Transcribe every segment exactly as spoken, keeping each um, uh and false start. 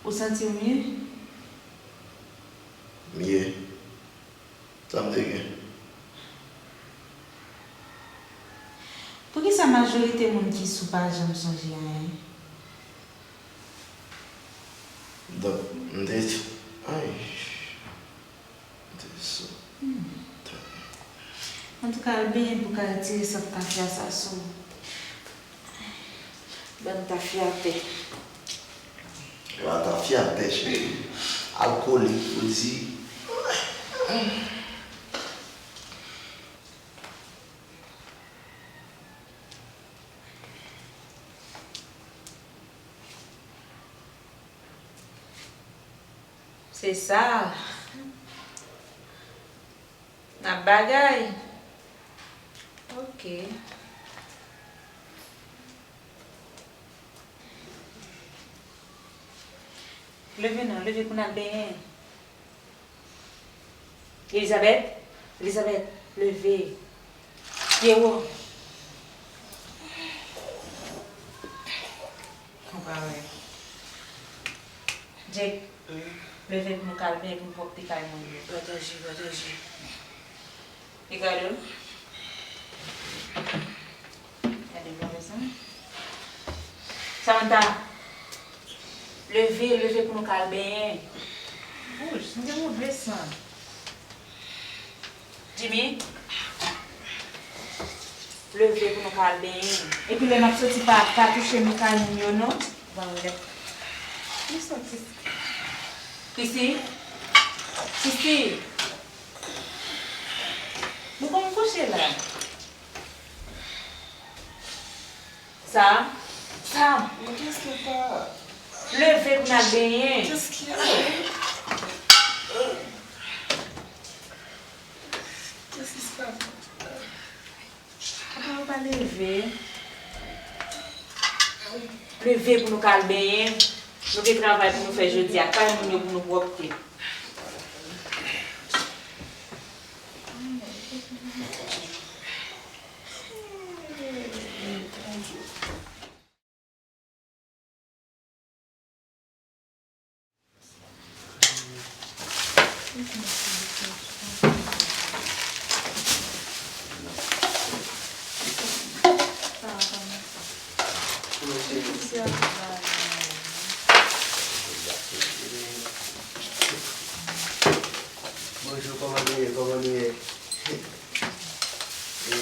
Ou santi w mye? Mye. Sa m te gen? Poukisa majorite moun ki sou pa janm sonje anyen? Donk, m te, ay, m te sou. Antouka, al benyen pou w ka retire sant tafya sa sou ou. Bann tafyatè. Wa tafyatè, cheri. Alkolik, ou di. Se sa. N ap bagay. Ok. Leve non, leve pou n al benyen. Elizabeth, Elizabeth, leve. Pye wo. Ou pa wè. Jake, leve pou nou k al benyen, pou nou pwòpte kay moun yo. Pataje, pataje. Ricardo. Gade move san. Samantha, leve, leve pou nou k al benyen. Wouch, m gen move san. Jimmy, leve pou nou k al benyen. Epi lè n ap soti, pa, pa touche nou kay moun yo non. Ban m lè. Ki sa, Christy? Christy? Christy? Nou konn kouche la. Sam, Sam. Men qu'est-ce que t'as? Leve pou n al benyen. Qu'est-ce qu'il y a? Qu'est-ce qui se passe? Apa ou pa leve? Leve pou nou k al benyen. Nou gen travay pou nou fè jodi a. Kay moun yo pou nou pwòpte. Bonjou, kòman nou ye? Kòman nou ye? E,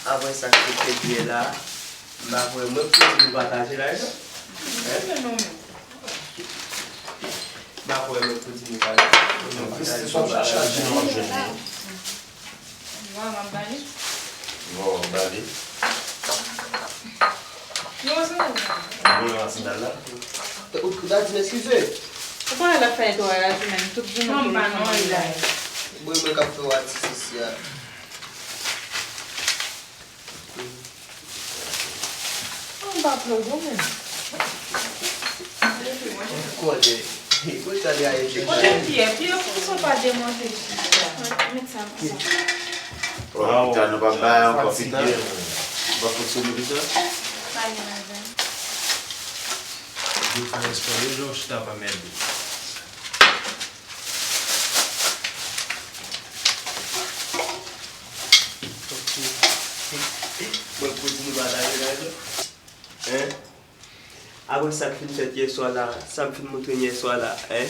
apre sa k te fèt yè la, m pa kwè, mwen k pou di nou pataje lajan. Hein? M pa kwè, mwen k pou di nou pataje. Mwen m ap ba li. Bon, m ap ba li. Yo, sandal la. Ou, ou ta di m eskize. Ou Mwen la fè netwayaj ou menm, tout jounen pou nou fè netwayaj. Mwen, mwen k ap fè w atis isi a. Mwen pa plede ou menm. Ou konnen. Mwen tande a enjeksyon. Kote pyè, pyè ou sou pa demonte chita. Met sa pou sa. Pita nou pa bay ankò figi. Ou pa fonksyone pita? Pa gen lajan. Yo fè respè yo jan w chita pa mède. Mwen pwezi nou pataje lajan. Hein? Apre sa k fin fèt yèswa la, sa m fin montre n yèswa la, hein?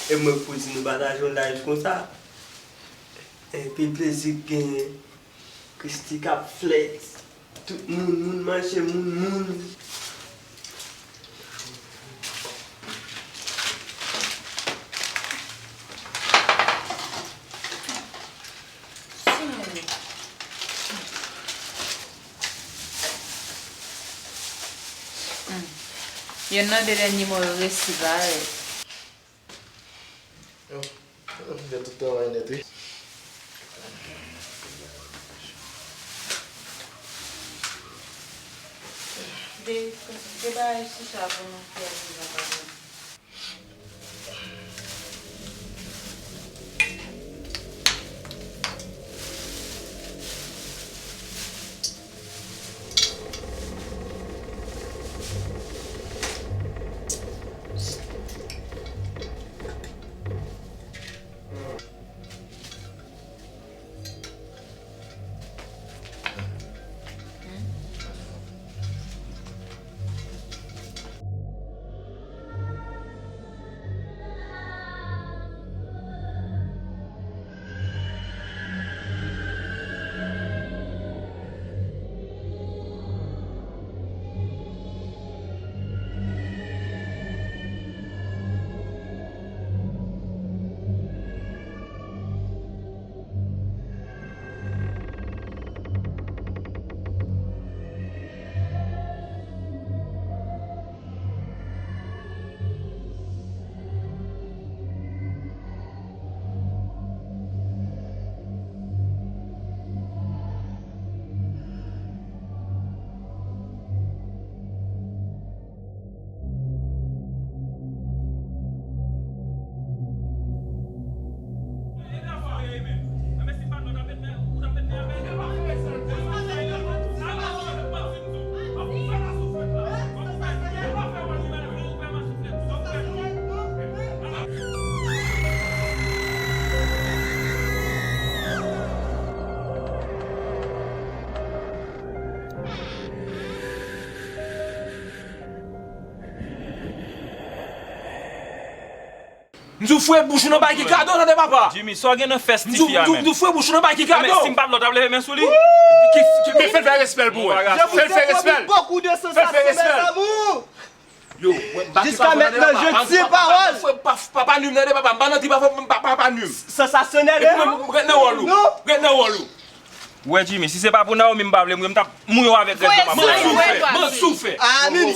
E mwen pwezi nou pataje yon live konsa. Enpi plezi k genyen. Christie k ap flex. Tout moun, moun mache, moun, moun. Youn nan de dènye mo yo resi parèt. Yo, m fè tout travay nèt wi. De, de bagay chicha pou nou fè deja pa bon. M di w fouye bouch ou nan bagay ki kado, tande papa! Jimmy, sa w gen nan fès tifi a menm? M di w fouye bouch ou nan bagay ki kado! Men si m pa t la, w t ap leve men sou li? Men fè l fè respè l pou wè. Fè l fè respè l. Fè l fè respè l. Yo, Jusqu'à maintenant, je tiens parole. Papa Num nan de papa, m pa nan trip avè w, papa Num. Sansasyonèl. Epi mwen, ret nan wòl ou. Ret nan wòl ou. Ou wè Jimmy, si se pa pou Naomi m pa vle mouri, m t ap mouri avèk rès granmanman. Mwen soufè, mwen soufè.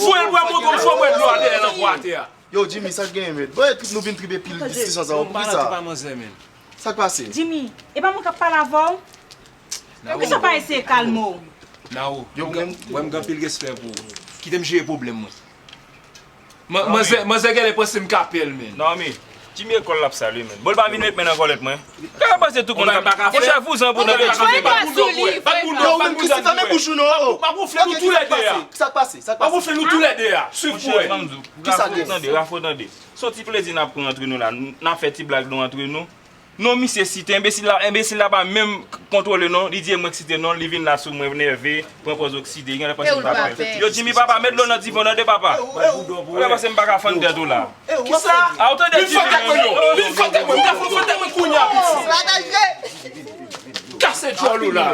Foure l bwè moto m, foure l bwè dlo a dèyè l anbo atè a. Yo Jimmy, sa k genyen menm? Bon, e trip nou vin trip epi diskisyon sa yo, poukisa? Sa k pase? Jimmy, e pa mwen k ap pale avè w? Poukisa w pa eseye kalme w? Nao, yo, mwen, mwen gen anpil respè pou ou. Kite m jere pwoblèm mwen. Man-, manzè, manzè genlè panse m ka pè l, menn. Naomi, Jimmy ekòl l ap sal wi, menn. Bon, l pa vin met men nan kòlèt mwen. Kaka panse tout moun ka. Monchè, vouzan pou nan. Bat boul nan, bat boul nan. Yo, menm Christy, fèmen bouch ou non. M ap wonfle nou toulède a. Sa k pase? Sa k pase? M ap wonfle nou toulède a. Swiv pou wè. Kisa gen? Tande, Rafo, tande. Se yon ti plezi n ap pran antre nou la. N ap fè ti blag nou antre nou. Non, misye site, enbesil la, enbesil la pa menm kontwole non, li di e mwen k site non, li vin la sou mwen nève, pran pòz okside, genlè panse m pa pè. Yo Jimmy papa, met dlo nan divan nan de papa. Genlè panse m pa ka fann tèt ou la. Kisa? A ou tande Jimmy? Vin fann tèt mwen, vin fann tèt mwen, m ka fann tèt mwen kounye a piti. Kase djòl ou la.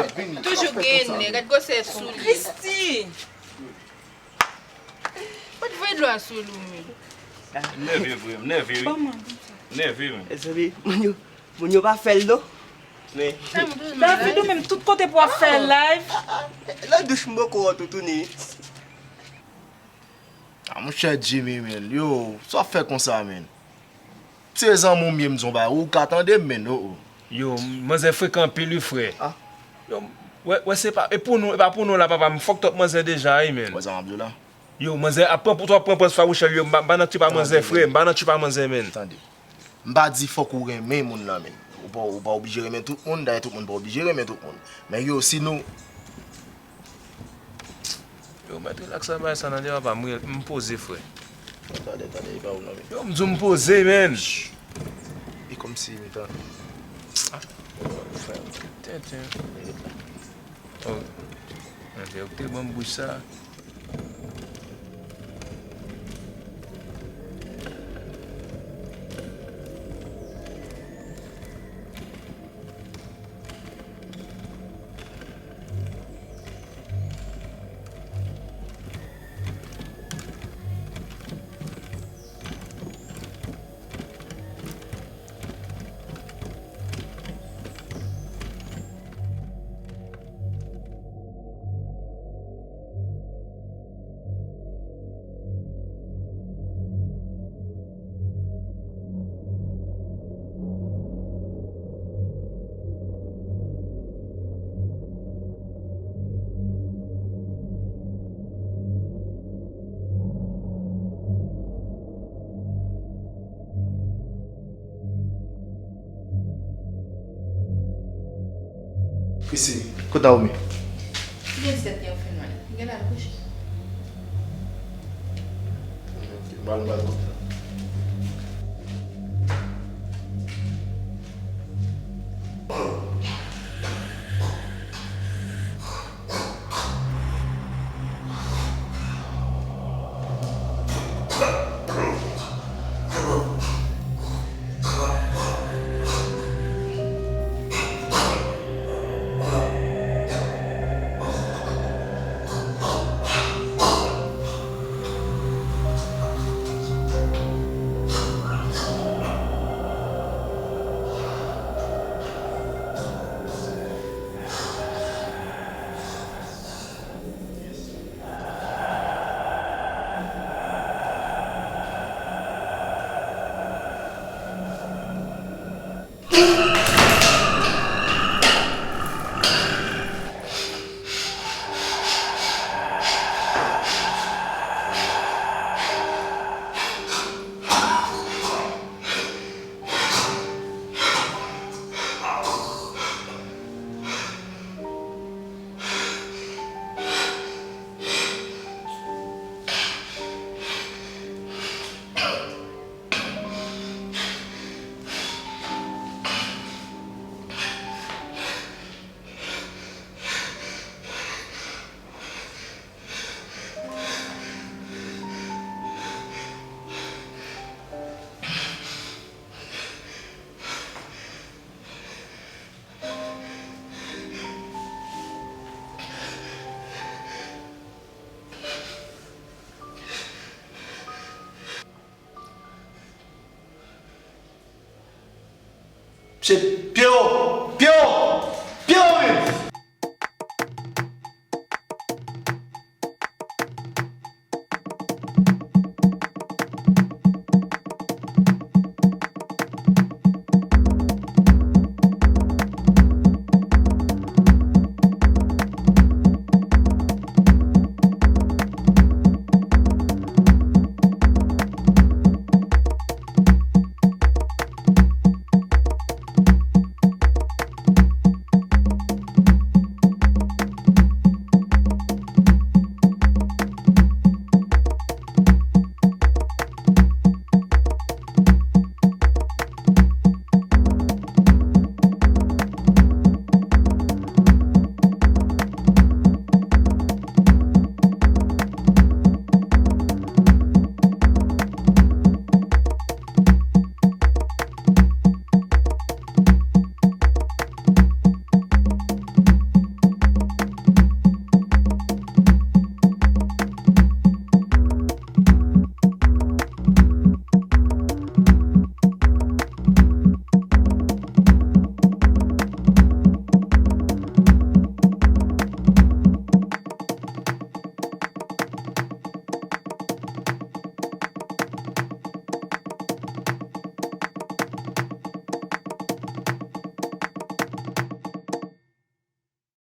Toujou gen nèg, gad gwosè sou li. Christy. Ou t voye dlo a sou li w menm. M nève vre, m nève wi. M nève wi. Mezanmi, moun yo, moun yo pa fè l non. Men. David ou menm tout kote pou w ap fè live. Nan douch m poko wè w toutouni. A Monchè Jimmy, men, yo, sa w ap fè konsa, men? Se zanmi w m ye, m di w bagay, ou ka tande m, men, o, o. Yo, manzè frekan anpil, wi, frè. Ah. Yo, wè, wè, se pa, e pou nou, e pa pou nou la, papa, m fucked up manzè deja, wi, men. Wè sa m ap di w la? Yo, manzè ap pran pou twòp pran pran sou Farouchèl, yo, m pa, m pa nan trip a manzè, frè, m pa nan trip a manzè, men. Tande. M pa di fòk ou renmen moun nan, men. Ou pa, ou pa oblije renmen tout moun, dayè tout moun pa oblije renmen tout moun. Men yo, si nou Yo, mèt rilaks nan bagay sa nan de papa, m, m poze, frè. Tande, tande, e pa ou non, men. Yo, m di w m poze, men. E kòmsi, men, tande. Ah. Frè. Tenten. Oh. Mwen te, yo te ban m bouch sa. Chrissy, kot Naomi? Li gen tèt li ap fè mal. Li genlè al kouche. Ok, m al, m al konsa. Mesye, pye w!